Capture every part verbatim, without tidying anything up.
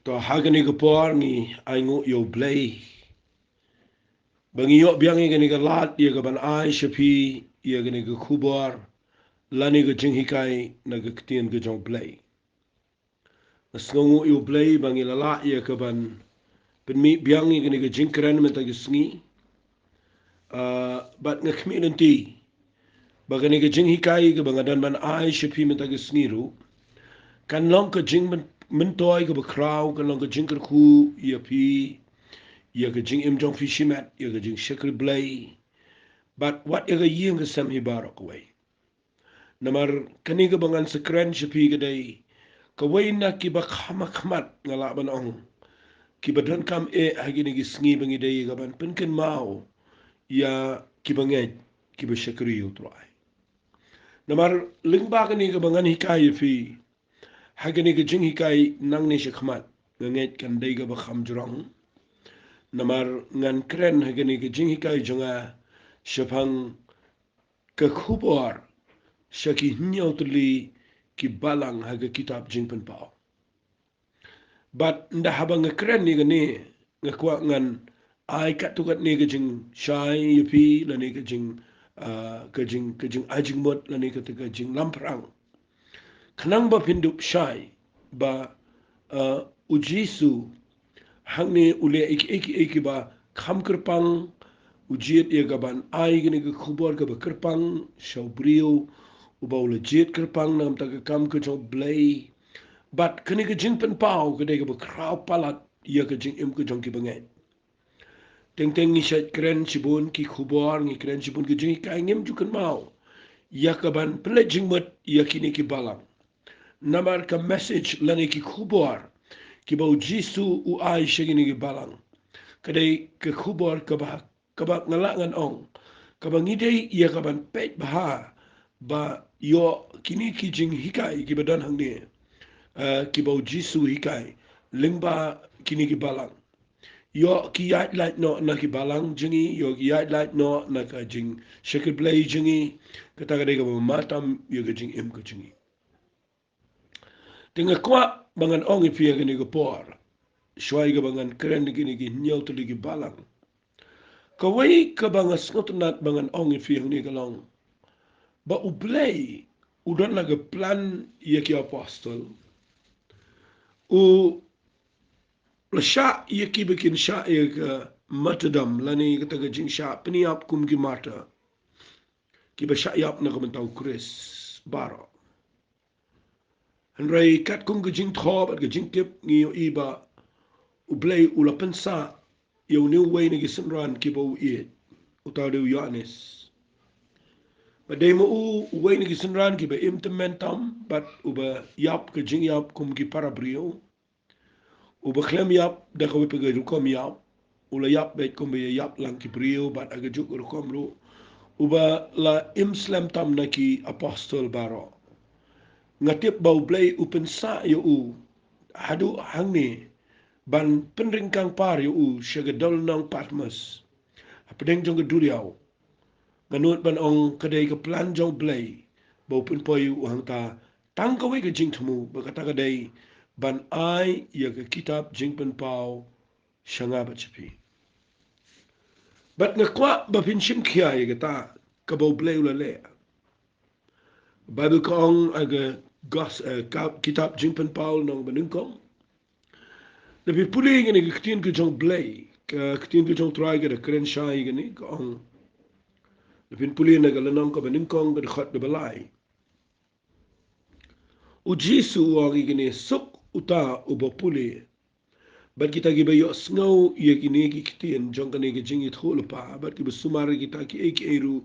To ha kane ka por ngi ainguh ïa U Blei ba ngi ïoh biang ïa kane ka lad ïa ka ban ai sha phi ïa kane ka khubor lane ka jinghikai na ka ktien ka jong U Blei. Nga sngewnguh ïa U Blei ba ngi la lah ïa ka ban pynmih biang ïa kane ka jingkren mynta ka sngi. Ah, bad nga khmih lynti ba kane ka jinghikai kaba nga don ban ai sha phi mynta ka sngi ruh kan long ka jingmyntoi kaba khraw, kan long ka jingkyrkhu ïa phi, ïa ka jingim jong phi shimet, ïa ka jingshakri Blei bad wat ïa ka ïing ka sem hi baroh kawei. Namar kane kaba ngan sa kren sha phi ka dei kawei na kiba kham ha khmat, nga lah ban ong, kiba donkam eh ha kine ki sngi ba ngi dei ïa ka ban pynkynmaw ïa kiba ngeit, kiba shakri ïa U Trai. Namar lyngba kane kaba ngan hikai ïa phi ha kane ka jinghikai nangne sha khmat, nga ngeit kan dei kaba kham jrong. Namar ngan kren ha kane ka jinghikai jong nga shaphang ka khubor sha ki hynñiew tylli ki balang ha ka kitab Jingpynpaw. Bad ynda haba nga kren ïa kane, nga kwah ngan ai katto katne ka jingshai ïa phi lane ka jing, ah, ka jing, ka jingai jingmut lane kata ka jinglamphrang, khnang ba phin dup shai ba, ah, U Jisu hangne u leh ïa kiei kiei kiba kham kyrpang. U jied ïa ka ban ai kane ka khubor kaba kyrpang sha u briew uba u la jied kyrpang na ka bynta ka kam ka jong U Blei. Bad kane ka Jingpynpaw ka dei kaba khraw palat ïa ka jingim ka jong kiba ngeit. Teng teng ngi shait kren shibun ki khubor, ngi kren shibun ki jinghikai, ngim ju kynmaw ïa ka ban pynleit jingmut ïa kine ki balang. Namar ka message lane ki khubor kiba U Jisu u ai sha kine ki balang ka dei ka khubor kaba, kaba nga lah ngan ong, kaba ngi dei ïa ka ban peit bha ba ïoh kine ki jinghikai kiba don hangne, eh, kiba U Jisu u hikai lyngba kine ki balang. Ïoh ki ïaid lait noh na ki balang jong ngi, ïoh ki ïaid lait noh na ka jingshakri Blei jong ngi, kata ka dei kaba ma tam ïa ka jingim ka jong ngi. Te nga kwah ba ngan ong ïa phi ha kane ka por, shuwa ïa kaba ngan kren ïa kine ki hynñiew tylli ki balang, kawei kaba nga sngewtynnat ba ngan ong ïa phi hangne ka long ba U Blei u don la ka plan ïa ki apostol. U la shah ïa ki ba kin shah ïa ka martyrdom lane kata ka jingshah pynïap kum ki martyr kiba shah ïap na ka bynta U Khrist baroh. Hynrei katkum ka jingthoh bad ka jingtip ngi ïohi ba U Blei u la pynsah ïa une uwei na ki synran kiba u ïeit, uta u dei u Ïoannis. Bad dei ma u uwei na ki synran kiba im tymmen tam bad uba ïap ka jingïap kum ki para briew. Uba khlem ïap da kawei pat ka rukom ïap, u la ïap beit kumba ïa ïap lang ki briew bad ha kajuh ka rukom ruh uba la im slem tam na ki apostol baroh. Nga tip ba U Blei u pynsah ïa u haduh hangne ban pynryngkang par ïa u sha ka dewlynnong Patmos hapdeng jong ka duriaw. Nga nud ban ong ka dei ka plan jong U Blei ba u pynpoi u hangta tang kawei ka jingthmu, ba kata ka dei ban ai ïa ka kitab Jingpynpaw sha nga bad sha phi. Bad nga kwah ba phin shim khia ïa kata kaba U Blei u la leh. Baibl ka ong ha ka gos-, eh, ka, kitab Jingpynpaw lynnong ba nyngkong, lada phi pule ïa kane ka ktien ka jong U Blei, ka ktien ka jong U Trai ka da kren shai ïa kane, ka ong, lada phin pule na ka lynnong kaba nyngkong ka dkhot kaba lai, U Jisu u ong ïa kane, suk uta uba pule bad kita kiba ïohsngew ïa kine ki ktien jong kane ka jingïathuhlypa bad kiba sumar ïa kita kiei kiei ruh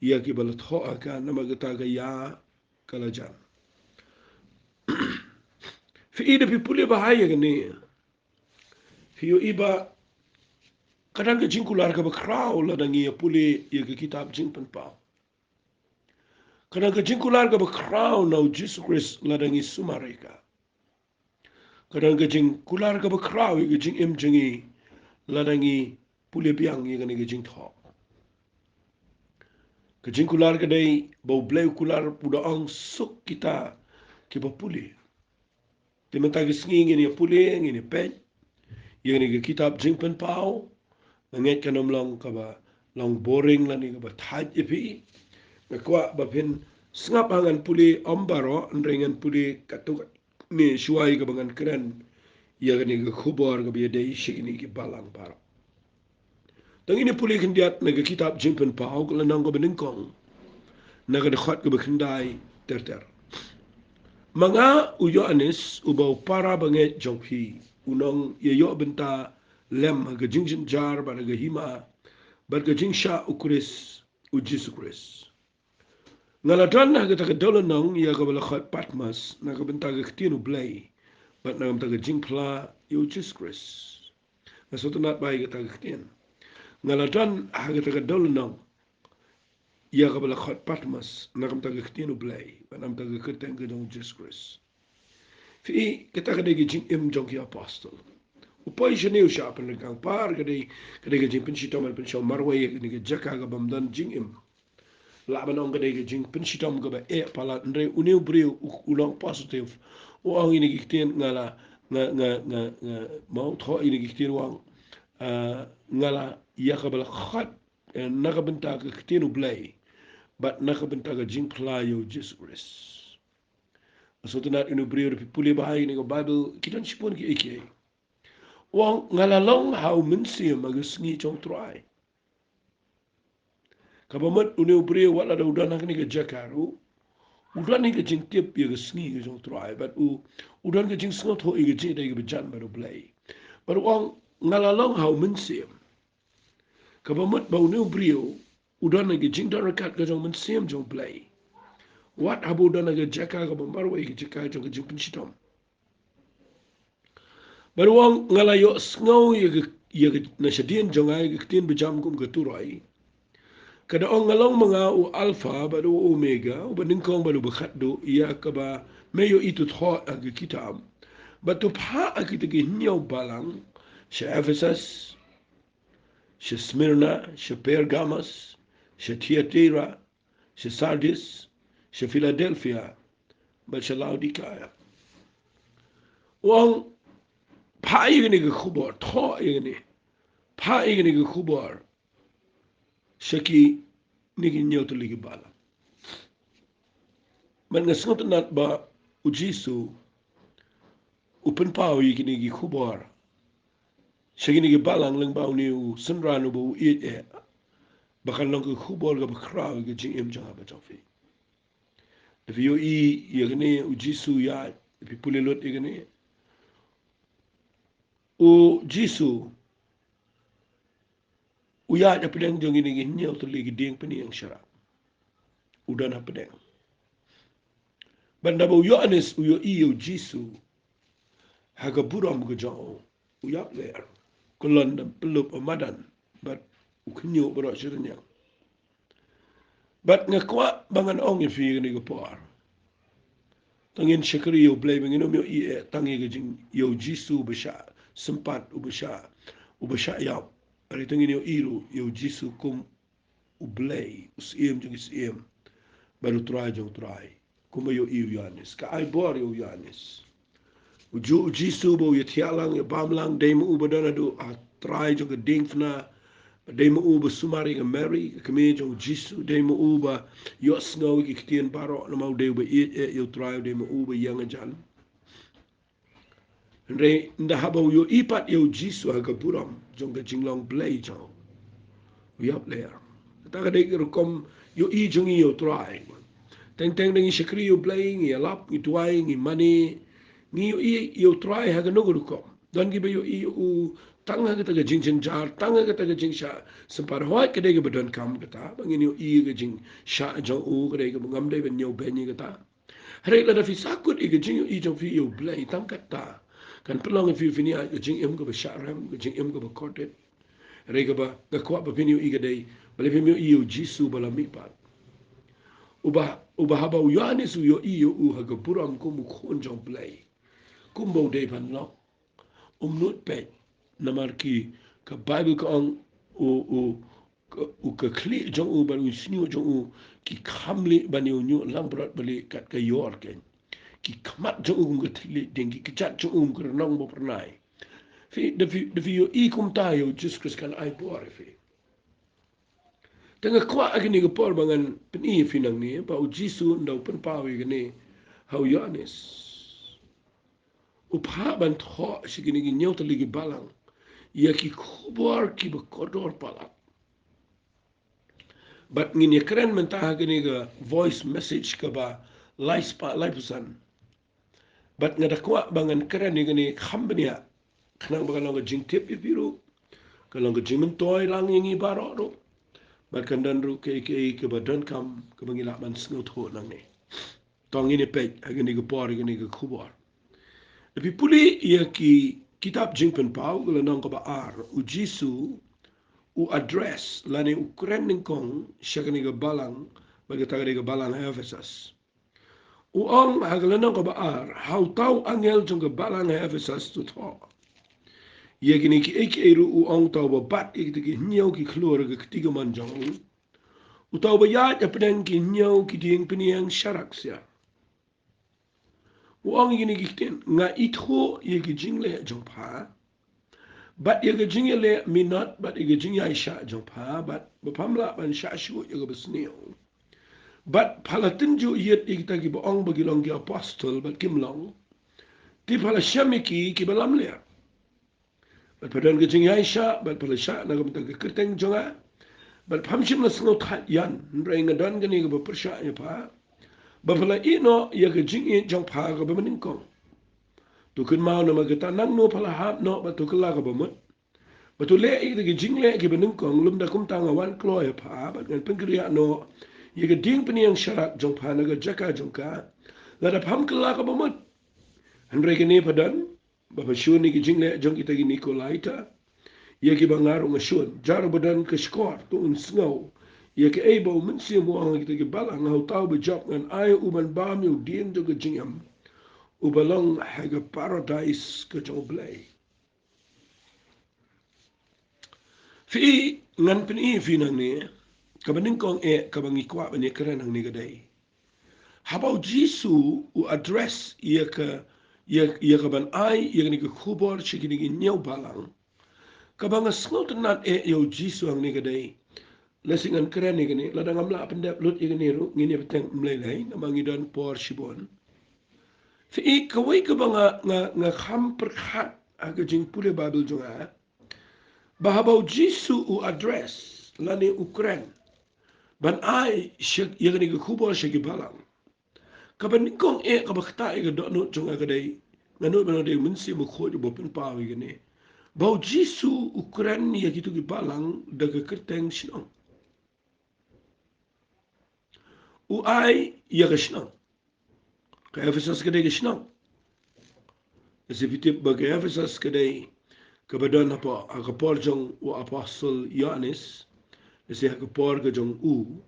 ïa kiba la thoh ha ka, namar kata ka ïa ka la jan. Phi i, lada phi pule bha ïa kane, phi ïohi ba ka don ka jingkular kaba khraw lada ngi ïa pule ïa ka kitab Jingpynpaw. Ka don ka jingkular kaba khraw na U Jisu Khrist lada ngi sumar ïa ka. Ka don ka jingkular kaba khraw ïa ka jingim jong ngi lada ngi pule biang ïa kane ka jingthoh. Ka jingkular ka dei ba U Blei u kular, u da ong, suk kita kiba pule. Te mynta ka sngi ngin ïa pule, ngin ïa peit ïa kane ka kitab Jingpynpaw. Nga ngeit kan ym long kaba long boring lane kaba thait ïa phi. Nga kwah ba phin sngap ha ngan pule, ym baroh, hynrei ngan pule katto katne shuwa ïa kaba ngan kren ïa kane ka khubor kaba ïadei sha kine ki balang baroh. Te ngin ïa pule khyndiat na ka kitab Jingpynpaw, ka lynnong kaba nyngkong, na ka dkhot kaba khyndai ter ter. Ma nga u Ïoannis, uba u para bangeit jong phi, u nongïaïoh bynta lem ha ka jingjynjar bad ha ka hima bad ka jingshah u Khrist, u Jisu Khrist. Nga la don ha kata ka dewlynnong ïa kaba la khot Patmos na ka bynta ka ktien U Blei bad na ka bynta ka jingphla ïa u Jisu Khrist. Nga sngewtynnat bha ïa kata ka ktien. Nga la don ha kata ka dewlynnong ïa kaba la khot Patmos na ka bynta ka ktien U Blei bad na ka bynta ka kyrteng ka jong u Jisu Khrist. Phi, kata ka dei ka jingim jong ki apostol. U poi shane u shah pynryngkang, par ka dei, ka dei ka jingpynshitom ban pynshoh marwei ïa kane ka jaka kaba ym don jingim. Lah ban ong ka dei ka jingpynshitom kaba eh palat, hynrei une u briew u, u long positive. U ong ïa kine ki ktien, nga la, nga, nga, nga, nga, ma u thoh ïa kine ki ktien, u ong, ah, nga la ïa kaba la khot, eh, na ka bynta ka ktien U Blei bad na ka bynta ka jingphla ïa u Jisu Khrist. Nga sngewtynnat une u briew, lada phi pule bha ïa kane ka Baibl, ki don shibun kiei kiei. U ong, nga la long ha u mynsiem ha ka sngi jong u Trai. Kaba mut une u briew wat lada u don ha kane ka jaka ruh, u don ïa ka jingtip ïa ka sngi ka jong u Trai bad u, u don ka jingsngewthuh ïa ka jingïadei kaba jan bad U Blei. Bad u ong, nga la long ha u mynsiem. Kaba mut ba une u briew u don ha ka jingdon ryngkat ka jong u Mynsiem jong U Blei, wat haba u don ha ka jaka kaba marwei, ka jaka jong ka jingpynshitom. Bad u ong, nga la ïohsngew ïa ka, ïa ka, na shadien jong nga ïa ka ktien bajam kum ka turoi, ka da ong, nga long ma nga u Alpha bad u Omega, uba nyngkong bad uba khatduh, ïa kaba me ïohi, to thoh ha ka kitab bad to phah ha kita ki hynñiew balang, sha Ephesus, sha Smyrna, sha Pergamos, sha Thyatira, sha Sardis, sha Philadelphia bad sha Laodikaia. U ong, phah ïa kane ka khubor, thoh ïa kane, phah ïa kane ka khubor sha kine ki hynñiew tylli ki balang. Bad nga sngewtynnat ba u Jisu u pynpaw ïa kine ki khubor sha kine ki balang lyngba une u synran uba u ïeit eh, ba kan long ka khubor kaba khraw ïa ka jingim jong nga bad jong phi. Lada phi ïohi ïa kane, u Jisu u ïaid, lada phi pule lut ïa kane, u Jisu u ïaid hapdeng jong kine ki hynñiew tylli ki dieng pynïeng sharak. U don hapdeng. Bad haba u Ïoannis u ïohi ïa u Jisu ha ka burom ka jong u, u ïap lyer, kyllon da pynlup ha madan bad u khynñiuh baroh shi rynïeng. Bad nga kwah ba ngan ong ïa phi kane ka por, tang ngin shakri ïa U Blei ba ngin ym ïohi eh tang ïa ka jing, ïa u Jisu uba shah sympat, uba shah, uba shah ïap. Hynrei tang ngin ïohi ruh ïa u Jisu kum U Blei, u Syiem jong ki syiem bad u Trai jong ki trai. Kumba ïohi u Ïoannis, ka ai bor ïa u Ïoannis. U Ju-, u Jisu ba u ïathiah lang, ïabam lang, dei ma u ba don haduh ha trai jong ka diengphna, dei ma u ba sumar ïa ka Mary, ka kmie jong u Jisu, dei ma u ba ïohsngew ïa ki ktien baroh, namar u dei uba ïeit eh ïa u Trai, u dei ma u ba ïeng hajan. Hynrei ynda haba u ïohi pat ïa u Jisu ha ka burom jong ka jinglong Blei jong u, u ïap lyer. Kata ka dei ka rukom ïohi jong ngi ïa u Trai. Teng teng da ngi shakri ïa u Blei, ngi ïalap, ngi duwai, ngi mane, ngi ïohi ïa u Trai ha kano ka rukom. Don kiba ïohi ïa u tang ha kata ka jingjynjar, tang ha kata ka jingshah sympat. Hooid, ka dei kaba donkam kata ba ngin ïohi ïa ka jingshah jong u, ka dei kaba ngam dei ban ñiewbeiñ ïa kata. Hynrei lada phi sahkut ïa ka jingïohi jong phi ïa u Blei tang katta, kan pynlong ïa phi phin ïaid ka jingim kaba shah rem, ka jingim kaba kordit. Hynrei kaba nga kwah ba phin ïohi ka dei, balei phim ïohi ïa u Jisu ba la mihpat, uba, uba haba u Ïoannis u ïohi ïa u ha ka burom kum u Khun jong u Blei, kumba u dei ban long. Um nud peit, namar ki, ka Baibl ka ong, u, u, ka, u, ka khlieh jong u bad u shñiuh jong u ki kham lieh ban ïoh ñiuh langbrot ba lieh kat ka ïor keiñ. ki khmat jong u kum ka thylliej dieng, ki kjat jong u kum ka rnong ba phyrnai. Phi, da phi, da phi ïohi kumta ïa u Jisu Khrist kan ai bor ïa phi. Te nga kwah ha kane ka por ba ngan pyni ïa phi nangne ba u Jisu un da u pynpaw ïa kane ha u Ïoannis. U phah ban thoh sha kine ki hynñiew tylli ki balang ïa ki khubor kiba kordor palat. Bad ngin ïa kren mynta ha kane ka voice message kaba lai spah laiphew san. Bad nga da kwah ba ngan kren ïa kane kham bniah, khnang ba kan long ka jingtip ïa phi ruh, kan long ka jingmyntoi lang ïa ngi baroh ruh, bad kan don ruh kaei kaei kaba donkam kaba ngi lah ban sngewthuh nangne. To ngin ïa peit ha kane ka por, ha kane ka khubor. Lada phi pule ïa ki kitab Jingpynpaw ka lynnong kaba ar, u Jisu u address lane u kren nyngkong sha kane ka balang, bad kata ka dei ka balang ha Ephesus. U ong ha ka lynnong kaba ar, ha uta u angel jong ka balang ha Ephesus to thoh ïa kine kiei kiei ruh. U ong, uta uba bat ïa kita ki hynñiew ki khlur ha ka kti kamon jong u, uta uba ïaid hapdeng ki hynñiew ki dieng pynïeng sharak sia, u ong ïa kine ki ktien: Nga ithuh ïa ki jingleh jong pha, bad ïa ka jingïaleh minot, bad ïa ka jingïaishah jong pha, bad ba pham lah ban shah shuh ïa kaba sniew. Bad pha la tynjuh ïit ïa kita kiba ong ba ki long ki apostol bad kim long. Te pha la shem ïa ki kiba lamler. Bad pha don ka jingïaishah, bad pha la shah na ka bynta ka kyrteng jong nga. Bad pham shym la sngewthait ïa nga, hynrei nga don kane kaba pyrshah ïa pha, ba pha la ïeh noh ïa ka jingïeit jong pha kaba mynnyngkong. To kynmaw namar kata, nangno pha la hap noh bad to kylla kaba mut, bad to leh ïa kita ki jingleh kiba nyngkong, lymda kumta nga wan kloi ha pha bad ngan pynkynriah noh ïa ka dieng pynïeng sharak jong pha na ka jaka jong ka, lada pham kylla kaba mut. Hynrei kane pha don, ba pha shun ïa ki jingleh jong kita ki Nikolaita, ïa kiba nga ruh nga shun. Jar uba don ka shkor to un sngew ïa kaei ba u Mynsiem u ong ha kita ki balang. Ha uta uba jop ngan ai ïa u ban bam ïa u dieng jong ka jingim, uba long ha ka paradais ka jong U Blei. Phi, ngan pyni ïa phi nangne, kaba nyngkong eh kaba ngi kwah ban ïa kren nangne ka dei, haba u Jisu u address ïa ka, ïa, ïa ka ban ai ïa kane ka khubor sha kine ki hynñiew balang, kaba nga sngewtynnat eh ïa u Jisu hangne ka dei, lehse ngan kren ïa kane, lada ngam lah pyndep lut ïa kane ruh ngin ïa bteng ym lei lei namar ngi don por shibun. Phi, kawei kaba nga, nga, nga kham pyrkhat ha ka jingpule Baibl jong nga, ba haba u Jisu u address lane u kren ban ai sha, ïa kane ka khubor sha ki balang, kaba nyngkong eh kaba ktah ïa ka dohnud jong nga ka dei, nga nud ba dei u Mynsiem Bakhuid uba pynpaw ïa kane, ba u Jisu u kren ïa kito ki balang da ka kyrteng shnong. U ai ïa ka shnong. Ka Ephesus ka dei ka shnong. Lehse phi tip ba ka Ephesus ka dei kaba don hapoh, ha ka por jong u apostol Ïoannis. Lehse ha ka por ka jong u,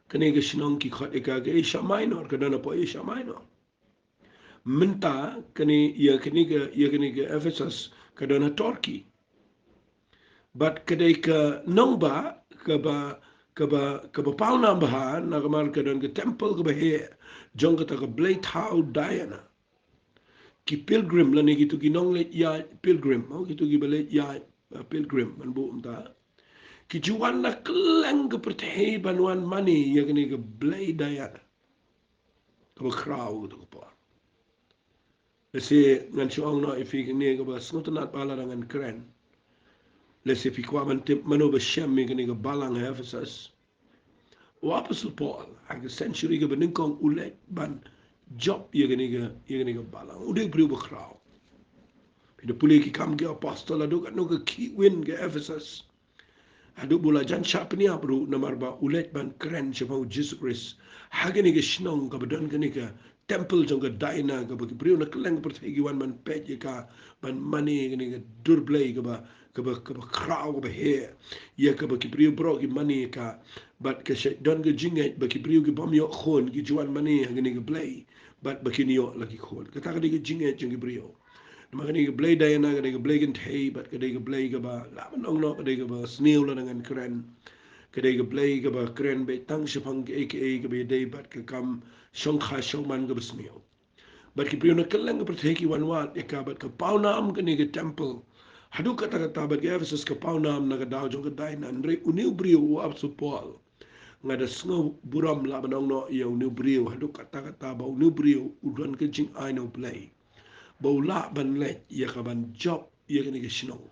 kane ka shnong ki khot ïa ka ka Asia Minor, ka don hapoh Asia Minor. Mynta kane, ïa kane ka, ïa kane ka Ephesus ka don ha Turkey. Bad ka dei ka nongbah kaba, kaba, kaba pawnam bha, namar ka don ka temple kaba heh jong kata ka blei thaw Diana. Ki pilgrim lane kito ki nongleit ïaid pilgrim, mo, kito kiba leit ïaid, uh, pilgrim ban buh mynta, ki ju wan na kylleng ka pyrthei ban wan mane ïa kane ka blei Diana kaba khraw kato ka por. Lehse ngan shu ong noh ïa phi kane kaba sngewtynnat ba lada ngan kren, lehse phi kwah ban tip mano ba shem ïa kane ka balang ha Ephesus. U apostol Paul ha ka century kaba nyngkong u leit ban jop ïa kane ka, ïa kane ka balang. U dei u briew ba khraw. Phi da pule ki Kam ki Apostol, haduh katno ka khih win ka Ephesus. Haduh ba u la jan shah pynïap ruh namar ba u leit ban kren shaphang u Jisu Khrist ha kane ka shnong kaba don kane ka temple jong ka Diana, kaba ki briew na kylleng ka pyrthei ki wan ban peit ïa ka, ban mane ïa kane ka dur blei kaba, kaba, kaba khraw, kaba heh, ïa kaba ki briew baroh ki mane ïa ka. Bad ka shait don ka jingngeit ba ki briew ki bym ïoh khun ki ju wan mane ha kane ka blei, bad ba kin ïoh la ki khun. Kata ka dei ka jingngeit jong ki briew. Namar kane ka blei Diana ka dei ka blei kynthei, bad ka dei ka blei kaba, lah ban ong noh, ka dei kaba sniew lada ngan kren. Ka dei ka blei kaba kren beit tang shaphang kaei kaei kaba ïadei bad ka kam shongkha shongman kaba sniew. Bad ki briew na kylleng ka pyrthei ki wan wad ïa ka, bad ka pawnam kane ka temple. Haduh katta katta bad ka Ephesus ka pawnam na ka daw jong ka Diana, hynrei une u briew u Apostol Paul, nga da sngew burom lah ban ong noh ïa une u briew, haduh katta katta ba une u briew u don ka jingai na U Blei, ba u lah ban leit ïa ka ban jop ïa kane ka shnong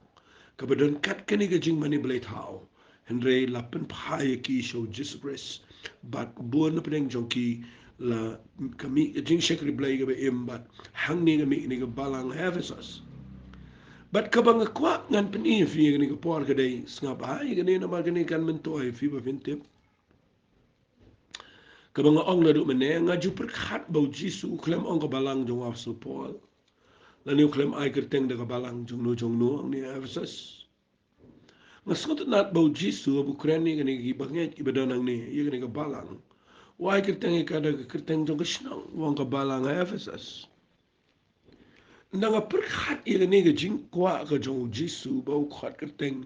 kaba don kat kane ka jingmane blei thaw. Hynrei la pynphai ïa ki sha U Jisu Khrist, bad bun na pdeng jong ki la ka mih ka jingshakri Blei kaba im, bad hangne ka mih kane ka balang ha Ephesus. Bad kaba nga kwah ngan pyni ïa phi ïa kane ka por ka dei, sngap bha ïa kane namar kane kan myntoi ïa phi ba phin tip. Kaba nga ong naduh mynne, nga ju pyrkhat ba U Jisu u khlem ong ka balang jong u Apostol Paul, lane u khlem ai kyrteng da ka balang jong no jong no hangne ha Ephesus. Nga sngewtynnat ba U Jisu haba u kren ïa kine ki bangeit kiba don hangne ïa kane ka balang, u ai kyrteng ïa ka da ka kyrteng jong ka shnong, u ong ka balang ha Ephesus. Ynda nga pyrkhat ïa kane ka jingkwah ka jong U Jisu ba u khot kyrteng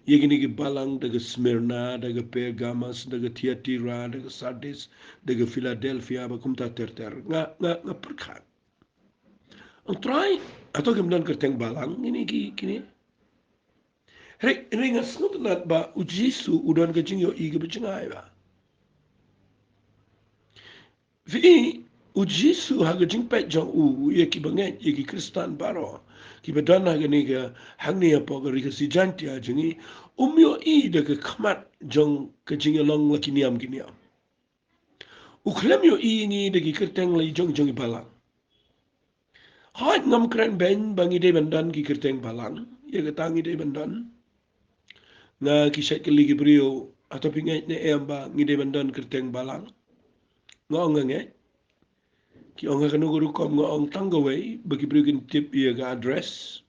ïa kine ki balang, da ka Smyrna, da ka Pergamos, da ka Thyatira, da ka Sardis, da ka Philadelphia, bad kumta ter ter, nga, nga, nga pyrkhat, ong Trai, hato kim don kyrteng balang kine ki, kine? Hynrei, hynrei nga sngewtynnat ba U Jisu u don ka jingïohi kaba jngai bha. Phi i, U Jisu ha ka jingpeit jong u ïa ki bangeit, ïa ki Khristan baroh kiba don ha kane ka, hangne hapoh ka Ri Khasi Jaiñtia jong ngi, um ïohi da ka khmat jong ka jingïalong la ki niam ki niam. U khlem ïohi ïa ngi da ki kyrteng la i jong jong i balang. Hooid, ngam kren beiñ ba ngi dei ban don ki kyrteng balang, ïa kata ngi dei ban don. Nga, ki shait kylli ki briew, hato phi ngeit ne em ba ngi dei ban don kyrteng balang? Nga ong nga ngeit. Ki ong ha kano ka rukom? Nga ong tang kawei, ba ki briew kin tip ïa ka address.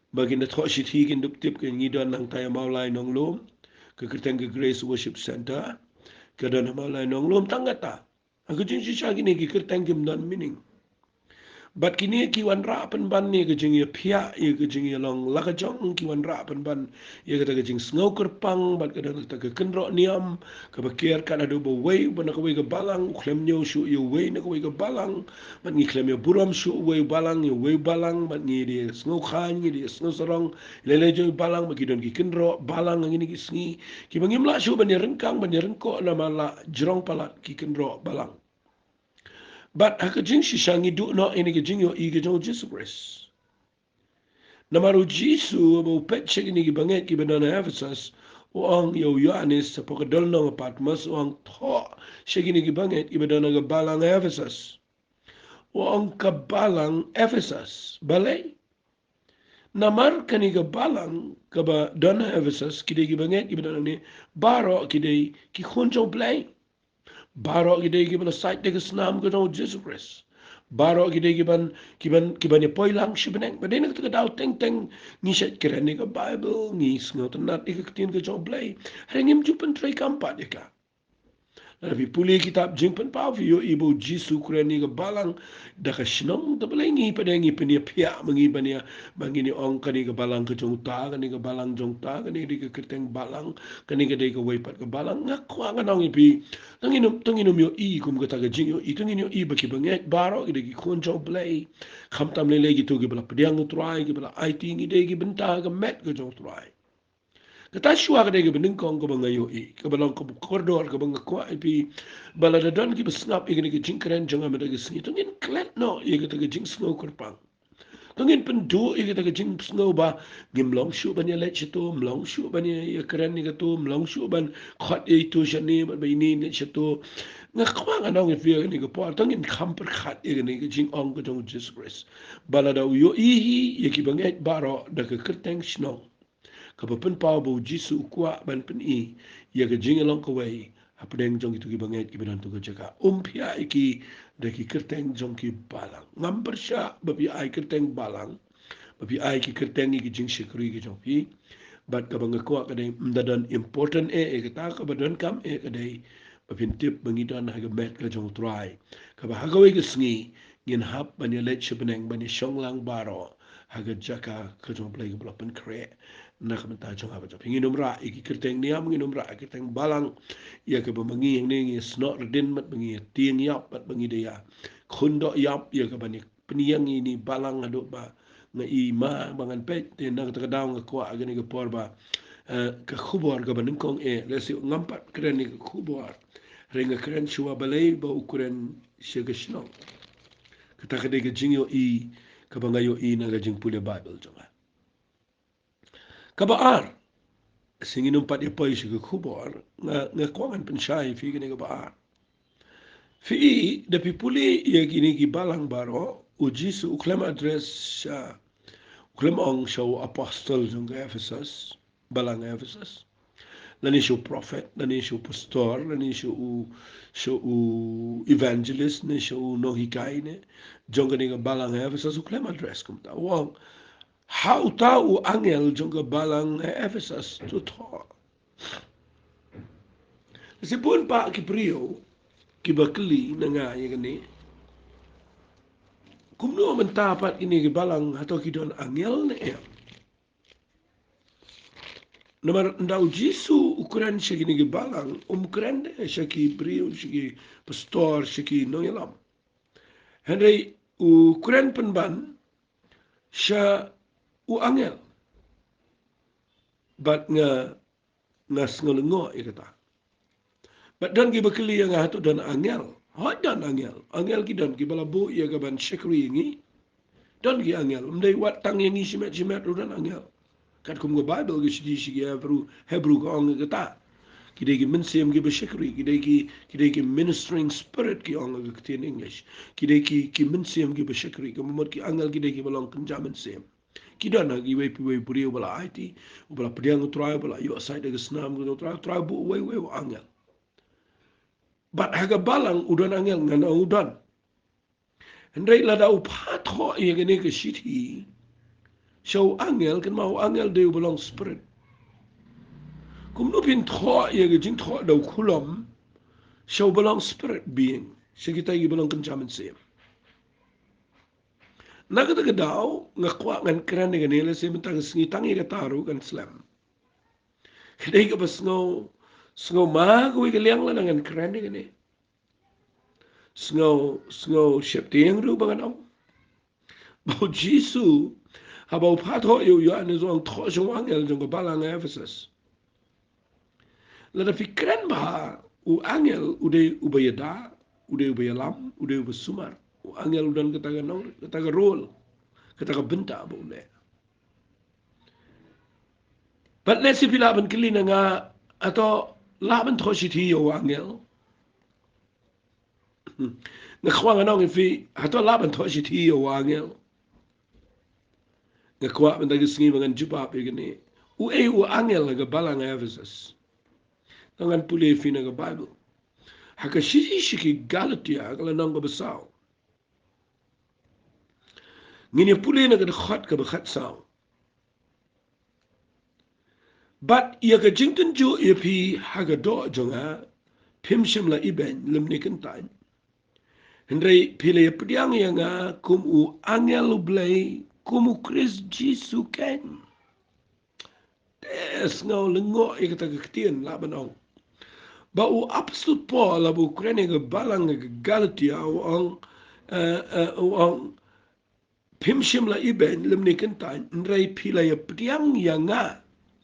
Ba kin da thoh shithi kin dup tip ka ngi don nangta ïa Mawlai Nonglum, ka kyrteng ka Grace Worship Centre ka don ha Mawlai Nonglum, tang kata. Ha ka jingshisha kine ki kyrteng kim don meaning. Bad kine ki wanrah pynban ïa ka jingïaphiah, ïa ka jingïalong la ka jong, ki wanrah pynban ïa kata ka jingsngew kyrpang, bad ka don kata ka kynroh niam kaba ker, kat haduh ba uwei uba na kawei ka balang u khlem ñiew shuh ïa uwei na kawei ka balang, bad ngi khlem ïa burom shuh uwei u balang ïa uwei u balang, bad ngi dei ïa sngew khlaiñ, ngi dei ïa sngew sarong ïa lei lei jong i balang, bad ki don ki kynroh balang ha kine ki sngi kiba ngim lah shuh ban ïa ryngkang, ban ïa ryngkoh namar la jrong palat ki kynroh balang. Bad ha ka jingshisha ngi duh noh ïa kane ka jingïohi ka jong U Jisu Khrist. Namar U Jisu haba u peit sha kine ki bangeit kiba don ha Ephesus, u ong ïa u Ïoannis hapoh ka dol nong ha Patmos, u ong, thoh sha kine ki bangeit kiba don ha ka balang ha Ephesus. U ong ka balang Ephesus. Balei? Namar kane ka balang kaba don ha Ephesus, ki dei ki bangeit kiba don hangne, baroh ki dei ki khun jong U Blei. Baroh ki dei kiba la sait da ka snam ka jong U Jisu Khrist. Baroh ki dei kiban, kiban, kiban ïa poi lang sha bneng. Bad dei na kata ka daw teng teng ngi shait kren ïa ka Baibl, ngi sngewtynnat ïa ka ktien ka jong U Blei, hynrei ngim ju pyntreikam pat ïa ka. Lada phi pule kitab Jingpynpaw phi ïohi ba U Jisu u kren ïa ka balang da ka shnong. Te balei ngi pat ngi pynïaphiah ma ngi ban ïa, ba ngin ïa ong kane ka balang ka jong uta, kane ka balang jong uta, kane ka dei ka kyrteng balang, kane ka dei kawei pat ka balang? Nga kwah ngan ong ïa phi, to ngin ym, to ngin ym ïohi kum kata ka jingïohi, to ngin ïohi ba ki bangeit baroh ki dei ki khun jong U Blei. Khamtam lei lei kito kiba la pdiang U Trai, kiba la aiti, ngi dei ki bynta ha ka met ka jong U Trai. Kata shuwa ka dei kaba nyngkong kaba nga ïohi, kaba long kaba kordor, kaba nga kwah ïa phi ba lada don kiba sngap ïa kane ka jingkren jong nga mynta ka sngi, to ngin klet noh ïa kata ka jingsngew kyrpang. To ngin pynduh ïa kata ka jingsngew ba ngim long shuh ban ïaleit shato, ym long shuh ban ïa, ïakren ïa kato, ym long shuh ban khot ïa ito shane bad ba ine leit shato. Nga kwah ngan ong ïa phi ha kane ka por, to ngin kham pyrkhat ïa kane ka jingong ka jong U Jisu Khrist ba lada u ïohi hi ïa ki bangeit baroh da ka kyrteng shnong, kaba pynpaw ba U Jisu u kwah ban pyni ïa ka jingïalong kawei hapdeng jong kito ki bangeit kiba don ha kato ka jaka. Um phiah ïa ki da ki kyrteng jong ki balang. Ngam pyrshah ba phi ai kyrteng balang, ba phi ai ki kyrteng ïa ki jingshakri ki jong phi. Bad kaba nga kwah ka dei, ym da don important eh ïa kata, kaba donkam eh ka dei ba phin tip ba ngi don ha ka met ka jong U Trai, kaba ha kawei ka sngi ngin hap ban ïaleit sha bneng, ban ïashong lang baroh ha ka jaka ka jong U Blei kaba la pynkhreh na ka bynta jong nga bad jong phi. Ngin ym rah ïa ki kyrteng niam, ngin ym rah ïa ki kyrteng balang, ïa kaba ma ngi hangne ngi ïasnoh ridin bad ba ngi ïatieng ïap bad ba ngi da ïa khun doh ïap ïa kaba ngi pynïeng ïa ine i balang haduh ba nga i ma ba ngan peit. Te na kata ka daw nga kwah ha kane ka por ba, eh, ka khubor kaba nyngkong eh, lehse ngam pat kren ïa ka khubor, hynrei nga kren shuwa balei ba u kren sha ka shnong. Kata ka dei ka jingïohi kaba nga ïohi na ka jingpule Baibl jong nga. Kaba ar, lehse ngin ym pat ïa poi sha ka khubor, nga, nga kwah ngan pynshai ïa phi kane kaba ar. Phi i, da phi pule ïa kine ki balang baroh, u Jisu u khlem address sha, u khlem ong sha u apostol jong ka Ephesus, balang Ephesus, lane sha u prophet, lane sha u pastor, lane sha u, sha u evangelist, ne sha u nonghikai ne jong kane ka balang Ephesus, u khlem address kumta. U ong, ha uta u angel jong ka balang Ephesus to thoh. Lehse bun bah ki briew kiba kylli na nga ïa kane, kumno mynta pat kine ki balang, hato ki don angel ne em? Namar ynda u Jisu u kren sha kine ki balang, um kren de sha ki briew, sha ki pastor, sha ki nongïalam. Hynrei u kren pynban sha u angel. Bad nga, nga sngew lyngngoh ïa kata. Bad don kiba kylli ïa nga, hato don angel? Hooid don angel. Angel ki don, kiba la buh ïa ka ban shakri ïa ngi. Don ki angel. Ym dei wat tang ïa ngi shimet shimet ruh don angel. Katkum ka Baibl ka shithi sha ki Hebru, Hebru ka ong ïa kata. Ki dei ki mynsiem kiba shakri, ki dei ki, ki dei ki ministering spirit ki ong ha ka ktien English. Ki dei ki, ki mynsiem kiba shakri, ka mut ki angel ki dei kiba long kynja mynsiem. Ki don ha kiwei pa kiwei briew ba la aiti, uba la pdiang U Trai, uba la ïoh sait da ka snam ka U Trai, U Trai buh uwei uwei u angel. Bad ha ka balang u don angel, ngan ong u don. Hynrei lada u phah thoh ïa kane ka shithi sha u angel, kynmaw u angel dei uba long spirit. Kumno phin thoh ïa ka jingthoh da u khulom sha uba long spirit being, sha kita kiba long kynja mynsiem? Na kata ka daw nga kwah ngan kren ïa kane, lehse mynta ka sngi tang ïa kata ruh kan slem. Ka dei kaba sngew, sngew ma kawei ka liang lada ngan kren ïa kane. Sngew, sngew sheptieng ruh ba ngan ong. Ba u Jisu, haba u phah thoh ïa u Ïoannis, u ong thoh sha u angel jong ka balang Ephesus. Lada phi kren bha, u angel u dei uba ïada, u dei uba ïalam, u dei uba sumar. U angel u don kata ka nong, kata ka role, kata ka bynta ba u leh. Bad lehse phi lah ban kylli na nga, hato lah ban thoh shithi ïa u angel? Nga kwah ngan ong ïa phi, hato lah ban thoh shithi ïa u angel? Nga kwah mynta ka sngi ba ngan jubab ïa kane. Uei u angel ha ka balang Ephesus? Ngan pule ïa phi na ka Baibl. Ha ka shithi sha ki Galatia ka lynnong kaba saw. Ngin ïa pule na ka dkhot kaba khatsaw. Bad ïa ka jingtynjuh ïa phi ha ka doh jong nga, phim shym la ibeiñ lymne kyntait. Hynrei phi la ïa pdiang ïa nga kum u angel U Blei, kum U Khrist Jisu keiñ. Te sngew lyngngoh ïa kata ka ktien lah ban ong. Ba u apostol Paul haba u kren ïa ka balang ka Galatia u ong, eh, eh, u ong, phim shym la ibeiñ lymne kyntait, hynrei phi la ïa pdiang ïa nga,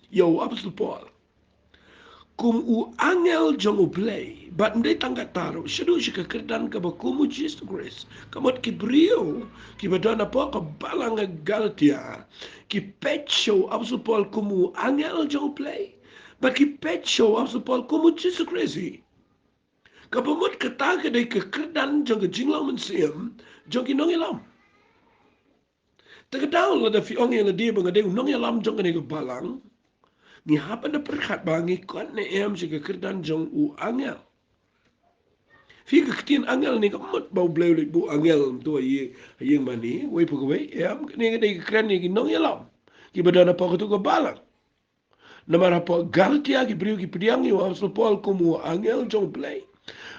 ïa u apostol Paul, kum u angel jong U Blei. Bad ym dei tang kata ruh, shaduh sha ka kyrdan kaba kum U Jisu Khrist, ka mut ki briew kiba don hapoh ka balang ka Galatia ki peit sha u apostol Paul kum u angel jong U Blei. Bad ki peit sha u apostol Paul kum U Jisu Khrist hi. Kaba mut kata ka dei ka kyrdan jong ka jinglong mynsiem jong ki nongïalam. Te ka daw lada phi ong ïa lade ba nga dei u nongïalam jong kane ka balang, ngi hap ban da pyrkhat ba ngi khot ne em sha ka kyrdan jong u angel. Phi, ka ktien angel ne ka mut ba U Blei u leit buh angel to ïa, ïa mane wei pa kawei, em, kane ka dei ka kren ïa ki nongïalam kiba don hapoh katu ka balang. Namar hapoh Galatia ki briew ki pdiang ïa u apostol Paul kum u angel jong U Blei.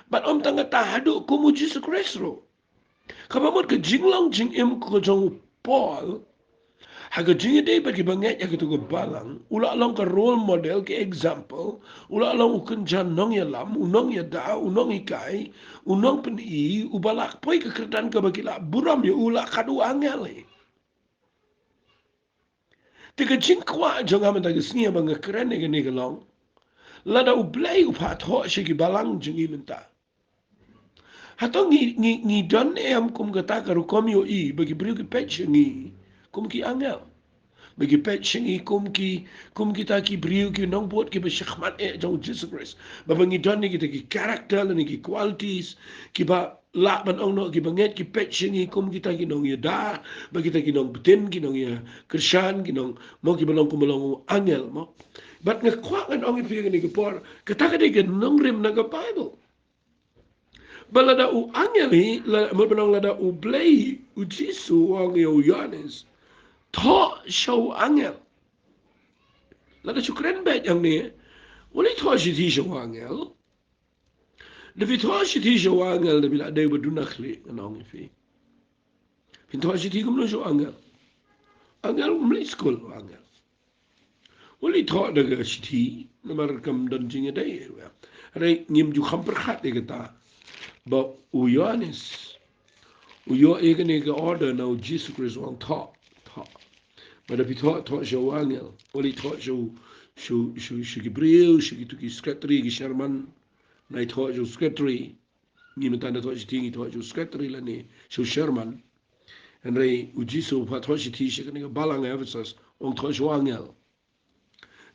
Bad ym tang kata, haduh kum U Jisu Khrist ruh. Kaba mut ka jinglong jingim ka jong u Paul Ha ka jingïadei bad ki bangeit ha kato ka balang, u la long ka role model, ka example, u la long u kynja nongïalam, u nongïada, u nonghikai, u nongpyni, uba la poi ka kyrdan kaba ki la burom ïa u, la kat u angel hi. Te ka jingkwah jong nga mynta ka sngi ba nga kren ïa kane ka long, lada U Blei u phah thoh sha ki balang jong ngi mynta, hato ngi, ngi, ngi don em kum kata ka rukom ïohi ba ki briew ki peit sha ngi kum ki angel? Ba ki peit sha ngi kum ki, kum kita ki briew ki nongbud kiba shakhmat eh jong U Jisu Khrist. Ba, ba ngi don ïa kita ki character lane ki qualities kiba lah ban ong noh ki bangeit ki peit sha ngi kum kita ki nongïada, ba kita ki nongbtin, ki nongïakyrshan, ki nong, mo, kiba long kumba long u angel, mo. Bad nga kwah ngan ong ïa phi kane ka por, kata ka dei ka nongrim na ka Bible. Ba lada u angel hi, la, mo, ba long lada U Blei, U Jisu u ong ïa u Ïoannis, thoh sha u angel. Lada shu kren beit hangne, u leit thoh shithi sha u angel. Da phi thoh shithi sha u angel, da phi la dei ba duna khlieh, ngan ong ïa phi. Phin thoh shithi kumno sha u angel? Angel um leit skul u angel. U leit thoh da ka shithi, namar kam don jingïadei. Hynrei ngim ju kham pyrkhat ïa kata ba u Ïoannis u ïoh ïa kane ka order na U Jisu Khrist, u ong thoh, thoh. Ba da phi thoh, thoh sha u angel. U leit thoh sha u, sha u, sha u, sha ki briew, sha kito ki secretary, ki chairman. Nai thoh sha u secretary. Ngi mynta da thoh shithi ngi thoh sha u secretary lane sha u chairman. Hynrei U Jisu u phah thoh shithi sha kane ka balang Ephesus, u ong thoh sha u angel.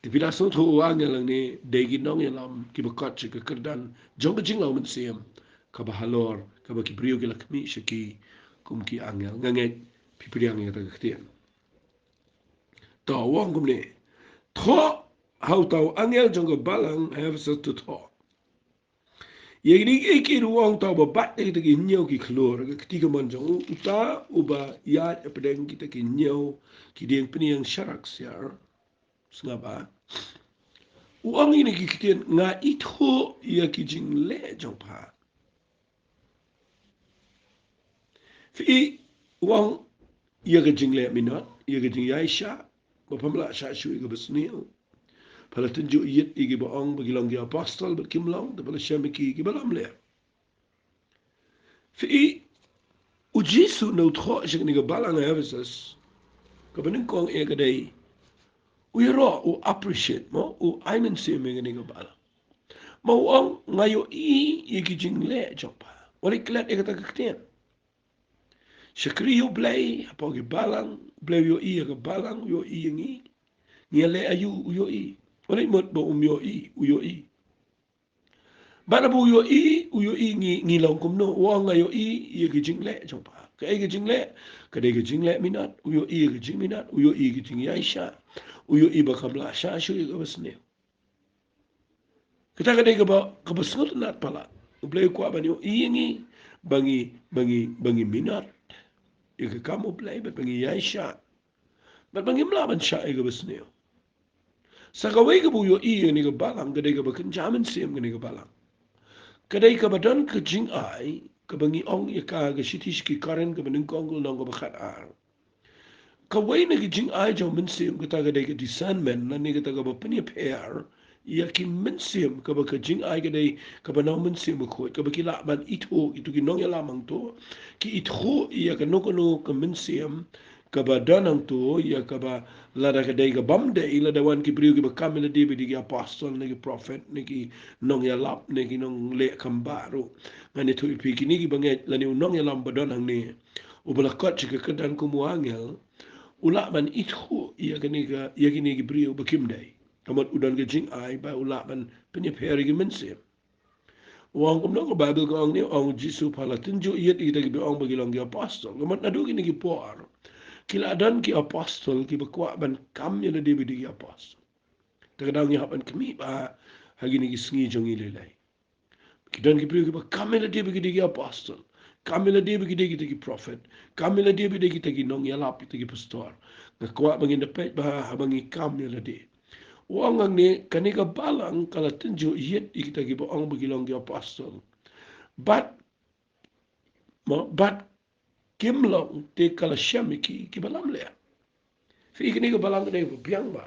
Te phi la sngewthuh u angel hangne dei ki nongïalam kiba kot sha ka kyrdan jong ka jinglong mynsiem kaba halor, kaba ki briew ki la khmih sha ki kum ki angel. Nga ngeit phi pdiang ïa kata ka ktien. To, u ong kumne. Thoh ha uta u angel jong ka balang Ephesus to thoh. Ïa kine kiei kiei ruh u ong, uta uba bat ïa kita ki hynñiew ki khlur ha ka kti kamon jong u, uta uba ïaid hapdeng kita ki hynñiew ki dieng pynïeng sharak siar. Sngap ah. U ong ïa kine ki ktien, nga ithuh ïa ki jingleh jong pha. Phi i, u ong ïa ka jingleh minot, ïa ka jingïaishah, ba pham lah shah shuh ïa kaba sniew. Pha la tynjuh ïit ïa kiba ong ba ki long ki apostol bad kim long, te pha la shem ïa ki kiba lamler. Phi i, U Jisu na u thoh sha kane ka balang Ephesus, kaba nyngkong eh ka dei u ïaroh, u appreciate, mo, u ai mynsiem ïa kane ka balang. Ma u ong nga ïohi ïa ki jingleh jong pha. Wat ïa klet ïa kata ka ktien. Shakri ïa U Blei hapoh ki balang, U Blei u ïohi ïa ka balang, u ïohi ïa ngi. Ngi ïaleh aïu u ïohi. Wat ïa mut ba um ïohi, u ïohi. Bad haba u ïohi, u ïohi ngi, ngi long kumno, u ong nga ïohi ïa ki jingleh jong pha. Kaei ka jingleh? Ka dei ka jingleh minot, u ïohi ïa ka jingminot, u ïohi ïa ka jingïaishah, u ïohi ba kam lah shah shuh ïa kaba sniew. Kata ka dei kaba, kaba sngewtynnat palat. U Blei u kwah ban ïohi ïa ngi, ba ngi, ba ngi, ba ngi minot ïa ka kam U Blei, bad ba ngi ïaishah, bad ba ngim lah ban shah ïa kaba sniew. Sa kawei kaba u ïohi ïa kane ka balang, ka dei kaba kynja mynsiem kane ka balang. Ka dei kaba don ka jingai, kaba ngi ong ïa ka, ka shithi sha ki Korinth kaba nyngkong, ka lynnong kaba khatar. Kawei na ki jingai jong mynsiem, kata ka dei ka discernment, lane kata kaba pynïapher ïa ki mynsiem, kaba ka jingai ka dei kaba na u Mynsiem Bakhuid, kaba ki lah ban ithuh, kito ki nongïalam hangto ki ithuh ïa kano kano ka mynsiem kaba don hangto, ïa kaba lada ka dei ka bym dei, lada wan ki briew kiba kam ïa lade ba dei ki apostol, ne ki prophet, ne ki nongïalap, ne ki nongleh khambah ruh. Ngan ïathuh ïa phi, kine ki bangeit lane u nongïalam ba don hangne, uba la kot sha ka kyrdan kum u angel, u lah ban ithuh ïa kine ka, ïa kine ki briew ba kim dei. Ka mut u don ka jingai ba u lah ban pynïapher ïa ki mynsiem. U ong kumno? Ka Baibl ka ong ne, u ong U Jisu pha la tynjuh ïit ïa kita kiba ong ba ki long ki apostol. Ka mut naduh kine ki por ki la don ki apostol kiba kwah ban kam ïa lade ba dei ki apostol. Te ka daw ngi hap ban khmih bha ha kine ki sngi jong ngi lei lei. Ki don ki briew kiba kam ïa lade ba ki dei ki apostol, kam ïa lade ba ki dei kita ki prophet, kam ïa lade ba dei kita ki nongïalap, kita ki pastor. Nga kwah ba ngin da peit bha haba ngi kam ïa lade. U ong hangne, kane ka balang ka la tynjuh ïit ïa kita kiba ong ba ki long ki apostol, bad, mo, bad kim long, te ka la shem ïa ki kiba lamler. Phi, kane ka balang ka dei ba biang bha.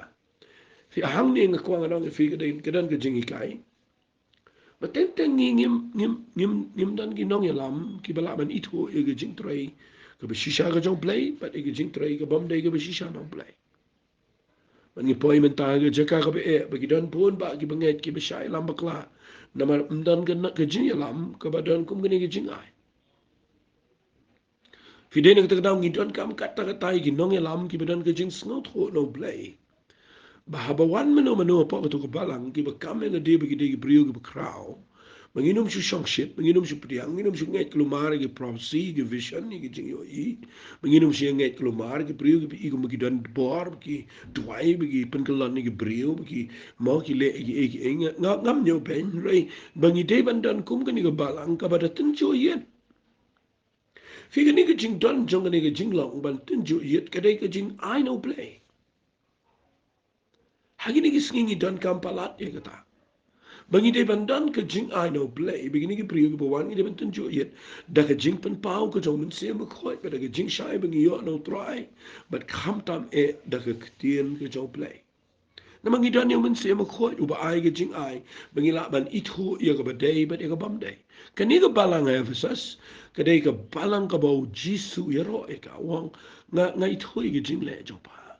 Phi, hangne nga kwah ngan ong ïa phi, ka dei, ka don ka jinghikai. Ba teng teng ngi ngim, ngim, ngim, ngim don ki nongïalam kiba lah ban ithuh ïa ka jingtrei kaba shisha ka jong U Blei bad ïa ka jingtrei ka bym dei kaba shisha na U Blei. Ba ngi poi mynta ha ka jaka kaba eh, ba ki don bun bah kiba ngeit, kiba shah ïalam bakla. Namar ym don ka, ka jingïalam kaba don kum kane ka jingai. Phi, dei na kata ka daw ngi donkam katta katta ïa ki nongïalam kiba don ka jingsngewthuh na U Blei. Ba haba wan mano mano hapoh katu ka balang, kiba kam ïa lade ba ki dei ki briew kiba khraw, ba ngin ym shu shongshit, ba ngin ym shu pdiang, ngin ym shu ngeit kulmar ïa ki prophecy, ki vision, ïa ki jingïohi, ba ngin ym shu ngeit kulmar ïa ki briew kiba i kumba ki don bor, ba ki duwai, ba ki pynkyllon ïa ki briew, ba ki, mo, ki leh ïa ki, ïa ki, ïa ki, nga, nga, ngam ñiew beiñ, hynrei ba ngi dei ban don kum kane ka balang kaba da tynjuh ïit. Phi, kane ka jingdon jong kane ka jinglong ban tynjuh ïit ka dei ka jingai na U Blei. Ha kine ki sngi ngi donkam palat ïa kata. Ba ngi dei ban don ka jingai na U Blei, ba kine ki briew kiba wan ngi dei ban tynjuh ïit da ka jingpynpaw ka jong U Mynsiem Bakhuid, bad da ka jingshai ba ngi ïoh na U Trai, bad khamtam eh da ka ktien ka jong U Blei. Namar ngi don ïa U Mynsiem Bakhuid uba ai ka jingai ba ngi lah ban ithuh ïa kaba dei bad ïa ka bym dei. Kane ka balang ha Ephesus ka dei ka balang kaba U Jisu u ïaroh ïa ka, u ong, nga, nga ithuh ïa ka jingleh jong pha.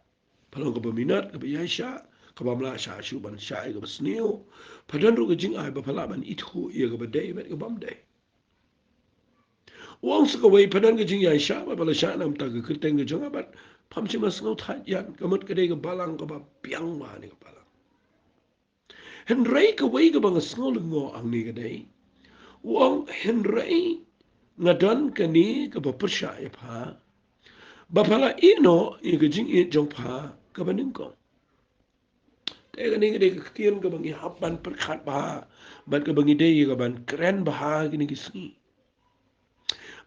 Pha long kaba minot, kaba ïaishah, kaba ym lah shah shuh ban shah ïa kaba sniew. Pha don ruh ka jingai ba pha lah ban ithuh ïa kaba dei bad ka bym dei. U ong sa kawei, pha don ka jingïaishah ba pha la shah na ka bynta ka kyrteng ka jong nga, bad pham shym la sngewthait ïa nga. Ka mut ka dei ka balang kaba biang bha kane ka balang. Hynrei kawei kaba nga sngew lyngngoh hangne ka dei, u ong, hynrei nga don kane kaba pyrshah ïa pha, ba pha la ïeh noh ïa ka jingïeit jong pha kaba nyngkong. Te kane ka dei ka ktien kaba ngi hap ban pyrkhat bha, bad kaba ngi dei ïa ka ban kren bha kine ki sngi.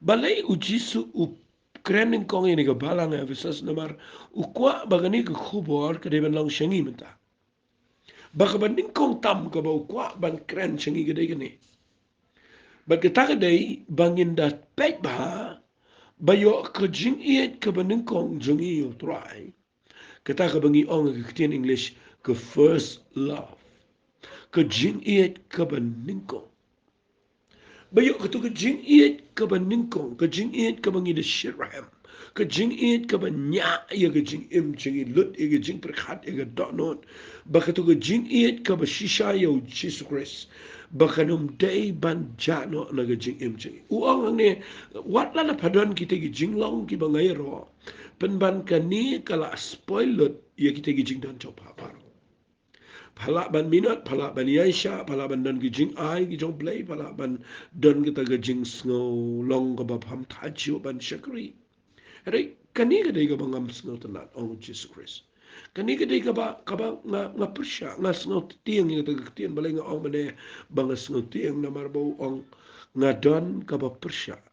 Balei U Jisu u kren nyngkong ïa kane ka balang ha Ephesus? Namar u kwah ba kane ka khubor ka dei ban long sha ngi mynta. Ba kaba nyngkong tam kaba u kwah ban kren sha ngi ka dei kane. Bad kata ka dei ba ngin da peit bha, ba ïoh ka jingïeit kaba nyngkong jong ngi ïa U Trai. Kata kaba ngi ong ha ka ktien English ka first love. Ka jingïeit kaba nyngkong. Ba ïoh katu ka jingïeit kaba nyngkong, ka jingïeit kaba ngi da shitrhem, ka jingïeit kaba ñiah ïa ka jingim jong ngi, lut ïa ka jingpyrkhat ïa ka dohnud. Ba katu ka jingïeit kaba shisha ïa U Jisu Khrist, ba kan ym dei ban jah noh na ka jingim jong ngi. U ong hangne, wat lada pha don kita ki jinglong kiba nga ïaroh, pynban kane ka la spoil lut ïa kita ki jingdon jong pha baroh. Pha lah ban minot, pha lah ban ïaishah, pha lah ban don ki jingai ki jong U Blei, pha lah ban don kita ki jingsngew long kaba pham thait shuh ban shakri. Hynrei kane ka dei kaba ngam sngewtynnat, ong U Jisu Khrist. Kane ka dei kaba, kaba nga, nga pyrshah, nga sngewtieng ïa kata ka ktien, balei nga ong mynne ba nga sngewtieng? Namar ba u ong, nga don kaba pyrshah.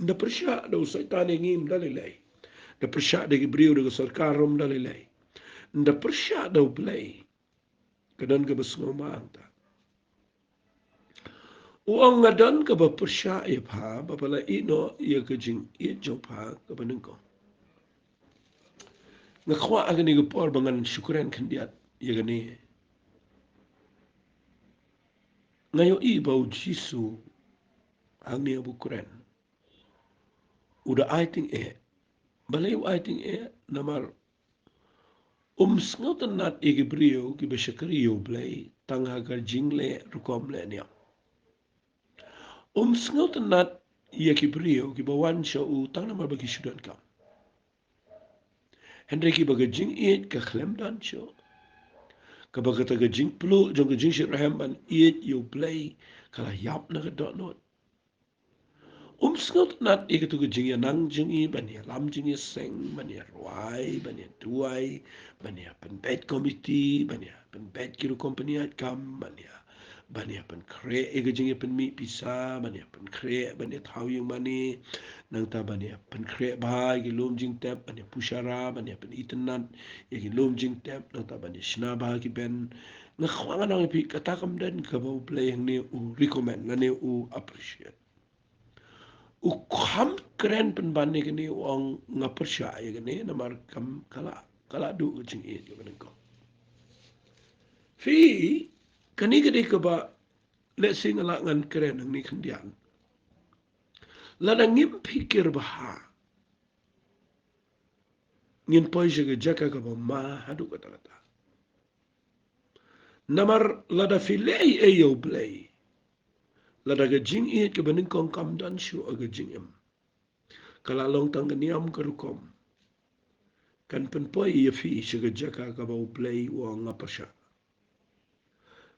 Ynda pyrshah da u Soitan ïa ngi ym da lei lei. Ynda pyrshah da ki briew, da ka sorkar ym da lei lei. Ynda pyrshah da U Blei, ka don kaba sngewmang ta. U ong, nga don kaba pyrshah ïa pha ba pha la ïeh noh ïa ka jingïeit jong pha kaba nyngkong. Nga kwah ha kane ka por ba ngan shu kren khyndiat ïa kane. Nga ïohi ba U Jisu hangne ba u kren, u da ai tyngeh. Balei u ai tyngeh? Namar um sngewtynnat ïa ki briew kiba shakri ïa U Blei tang ha ka jingleh rukom leh niam. Um sngewtynnat ïa ki briew kiba wan sha u tang namar ba ki shu donkam. Hynrei kiba ka jingïeit ka khlem don shuh, kaba kata ka jingpluh jong ka jingshitrhem ban ïeit ïa U Blei ka la ïap na ka dohnud. Um sngewtynnat ïa katu ka jingïanang jong ngi ban ïalam jingïaseng, ban ïarwai, ban ïaduwai, ban ïapynbeit komiti, ban ïapynbeit ki rukom pynïaid kam, ban ïa, ban ïapynkhreh ïa ka jingïapynmih pisa, ban ïapynkhreh, ban ïathaw ïing mane, nangta ban ïapynkhreh bha ïa ki lum jingtep, ban ïapushara, ban ïapynitynnat ïa ki lum jingtep, nangta ban ïashna bha ki ben. Nga kwah ngan ong ïa phi, kata kam don kaba U Blei hangne u recommend lane u appreciate. U kham kren pynban ïa kane, u ong, nga pyrshah ïa kane namar kam, ka la ka la duh ka jingïeit kaba nyngkong. Phi, kane ka dei kaba lehse nga lah ngan kren hangne khyndiat. Lada ngim phikir bha, ngin poi sha ka jaka kaba ma haduh katta katta. Namar lada phi leh ei ei ïa U Blei, lada ka jingïeit kaba nyngkong kam don shuh ha ka jingim, ka la long tang ka niam ka rukom, kan pynpoi ïa phi sha ka jaka kaba U Blei u ong nga pyrshah.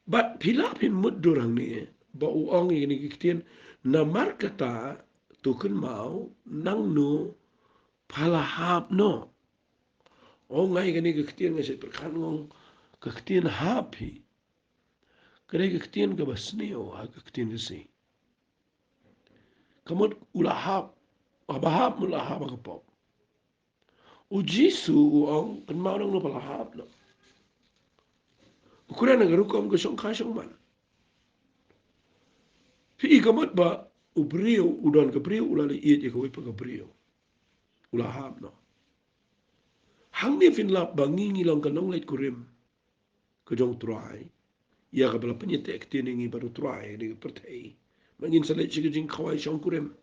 Bad phi lah phin mutdur hangne ba u ong ïa kine ki ktien, namar kata to kynmaw nangno pha la hap noh. Ong nga ïa kane ka ktien nga shu pyrkhat nga ong ka ktien hap hi ka dei ka ktien kaba sniew ha ka ktien Khasi. Ka mut u la hap, haba hap mut la hap ha ka pop. U Jisu u ong, kynmaw nangno pha la hap noh. U kren ha ka rukom ka shongkha shongman. Phi i ka mut ba u briew, u don ka briew, u la leh ïeit ïa kawei pat ka briew. U la hap noh. Hangne phin lap ba ngi ngi long ka nongleit kurim ka jong U Trai, ïa kaba la pynïateh ktien ïa ngi bad U Trai ha kane ka pyrthei, ba ngin sa leit sha ka jingkhawai shongkurim.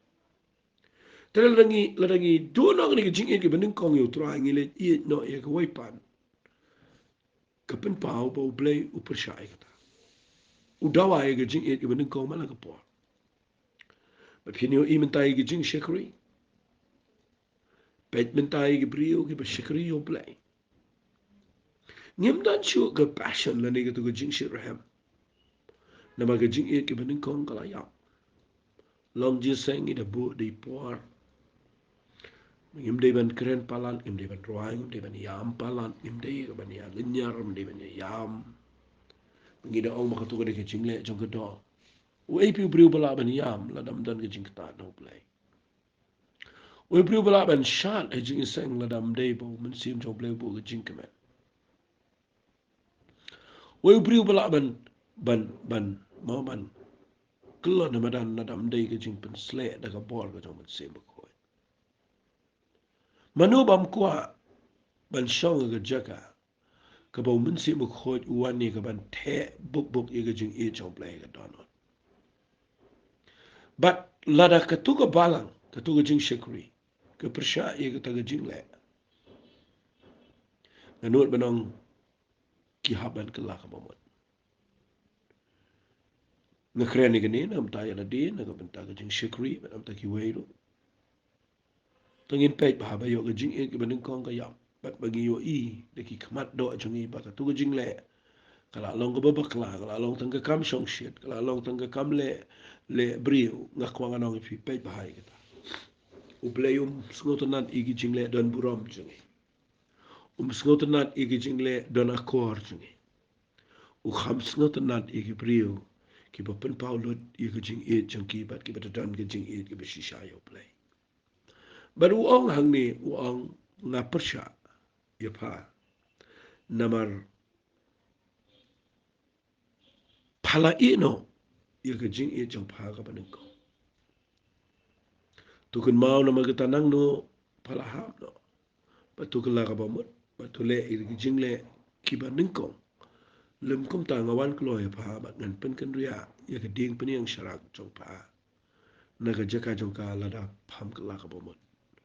Te lada ngi, lada ngi duh noh kane ka jingïeit kaba nyngkong ïa U Trai, ngi leit ïeit noh ïa kawei pat, ka pynpaw ba U Blei u pyrshah ïa kata. U dawa ïa ka jingïeit kaba nyngkong man la ka por. Bad phin ïohi mynta ïa ka jingshakri. Peit mynta ïa ki briew kiba shakri ïa U Blei. Ngim don shuh ka passion lane kato ka jingshitrhem. Namar ka jingïeit kaba nyngkong ka la ïap. Long jingïaseng, ngi da buh da i por. Ngim dei ban kren palat, ngim dei ban rwai, ngim dei ban ïam palat, ngim dei ban ïa lynñiar, ngim dei ban ïa ïam. Ngi da ong ba kato ka dei ka jingleh jong ka doh. Uei phi u briew ba lah ban ïam lada ym don ka jingktah na U Blei? Uei u briew ba lah ban shad ha jingïaseng lada ym dei ba U Mynsiem jong U Blei u buh ka jingkmen? Uei u briew ba lah ban, ban, ban, mo ban kyllon ha madan lada ym dei ka jingpynsleh da ka bor ka jong U Mynsiem Bakhuid? Mano bym kwah ban shong ha ka jaka kaba U Mynsiem Bakhuid u wan ïa ka ban theh buk buk ïa ka jingïeit jong U Blei ka dohnud? Bad lada kato ka balang, kato ka jingshakri ka pyrshah ïa kata ka jingleh, nga nud ban ong ki hap ban kylla kaba mut. Nga kren ïa kane na ka bynta ïa lade, na ka bynta ka jingshakri, bad na ka bynta kiwei ruh. Te ngin peit bha ba ïoh ka jingïeit kaba nyngkong ka ïap. Bad ba ngi ïohi da ki khmat doh jong ngi ba kato ka jingleh ka la long kaba bakla, ka la long tang ka kam shongshit, ka la long tang ka kam leh, leh briew. Nga kwah ngan ong ïa phi, peit bha ïa kata. U Blei um sngewtynnat ïa ki jingleh don burom jong ngi. Um sngewtynnat ïa ki jingleh don akor jong ngi. U kham sngewtynnat ïa ki briew kiba pynpaw lut ïa ka jingïeit jong ki bad kiba da don ka jingïeit kaba shisha ïa U Blei. Bad u ong hangne, u ong nga pyrshah ïa pha. Namar pha la ïeh noh ïa ka jingïeit jong pha kaba nyngkong. To kynmaw namar kata nangno pha la hap noh. Bad to kylla kaba mut, bad to leh ïa ki jingleh kiba nyngkong. Lym kumta nga wan kloi ïa pha bad ngan pynkynriah ïa ka dieng pynïeng sharak jong pha na ka jaka jong ka lada pham kylla kaba mut.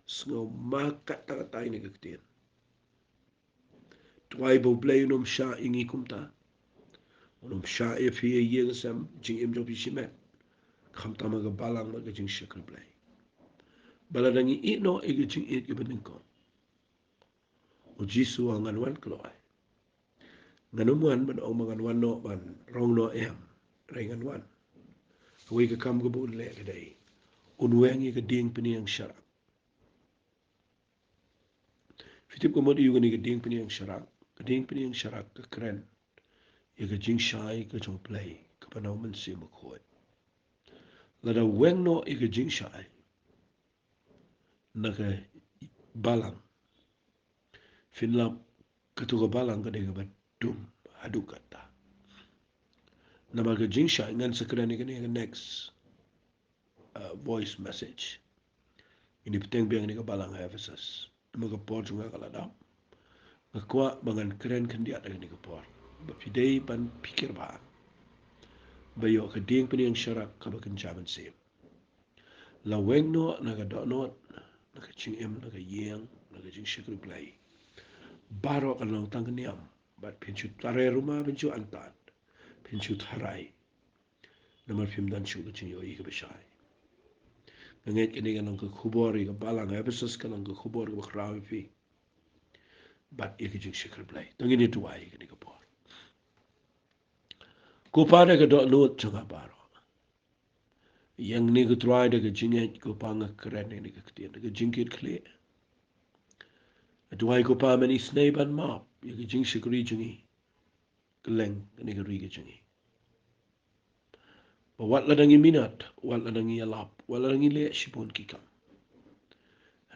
Sngewma katta katta ïa kane ka ktien. Duwai ba U Blei un ym shah ïa ngi kumta. Un ym shah ïa phi ïa ïing sem, jingim jong phi shimet. Khamtam ha ka balang bad ka jingshakri Blei. Ba lada ngi ïeh noh ïa ka jingïeit kaba nyngkong, U Jisu u ong ngan wan kloi. Ngan ym wan ban ong ba ngan wan noh ban rong noh em. Hynrei ngan wan. Kawei ka kam kaba un leh ka dei, un weng ïa ka dieng pynïeng sharak. Phi tip ka mut aïu kane ka dieng pynïeng sharak? Ka dieng pynïeng sharak ka kren ïa ka jingshai ka jong U Blei kaba na U Mynsiem Bakhuid. Lada weng noh ïa ka jingshai na ka balang, phin lap kato ka balang ka dei kaba dum haduh katta. Namar ka jingshai, ngan sa kren ïa kane ha ka next, uh, voice message. Ngin ïa bteng biang ïa kane ka balang ha Ephesus. Namar ka por jong nga ka la dap. kwah ba ngan kren khyndiat ha kane ka por, ba phi dei ban pyrkhat ba, ba ïoh ka diengpynieng sharak kaba kynja mynsiem. La weng noh na ka dohnud, na ka jingim, na ka ïing, na ka jingshakri Blei, baroh kan long tang ka niam. Bad phin shu tare ruma, phin shu antad, phin shu tharai. Namar phim don shuh ka jingïohi kaba shai. Nga ngeit kane ka long ka khubor ïa ka balang Ephesus, ka long ka khubor kaba khraw ïa phi bad ïa ka jingshakri Blei. To ngin ïa duwai ïa kane ka por. Ko Pa, da ka dohnud jong nga baroh, ïa ngi ko Trai, da ka jingngeit ko Pa, nga kren ïa kane ka ktien da ka jingkit khlieh. Nga duwai ko Pa, men isynei ban map ïa ka jingshakri jong ngi kylleng kane ka ri ka jong ngi. Ba wat lada ngi minot, wat lada ngi ïalap, wat lada ngi leh shibun ki kam,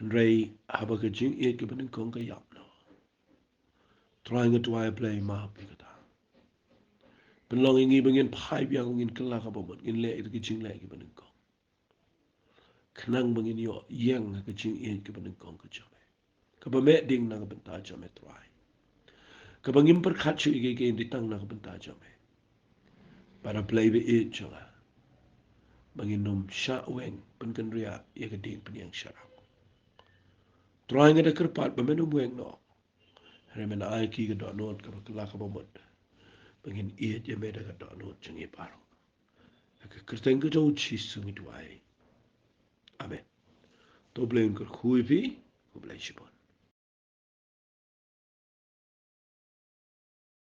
hynrei haba ka jingïeit kaba nyngkong ka ïap noh, Trai, nga duwai Blei, map ïa kata. Pynlong ïa ngi ba ngin phai biang, ngin kylla kaba mut, ngin leh ïa ki jingleh kiba nyngkong, khnang ba ngin ïoh ïeng ha ka jingïeit kaba nyngkong ka jong me, kaba meh ding na ka bynta jong me Trai, kaba ngim pyrkhat shuh ïa kiei kiei, hynrei tang na ka bynta jong me. Bad A Blei ba ïeit jong nga, ba ngin ym shah weng pynkynriah ïa ka diengpynieng sharak. Trai, nga da kyrpad ba men ym weng noh, hynrei men ai ïa ngi ka dohnud kaba kylla kaba mut, ba ngin ïeit ïa me da ka dohnud jong ngi baroh. Ha ka kyrteng ka jong U Jisu ngi duwai. Amen. To Blei un kyrkhu ïa phi. Khublei shibun.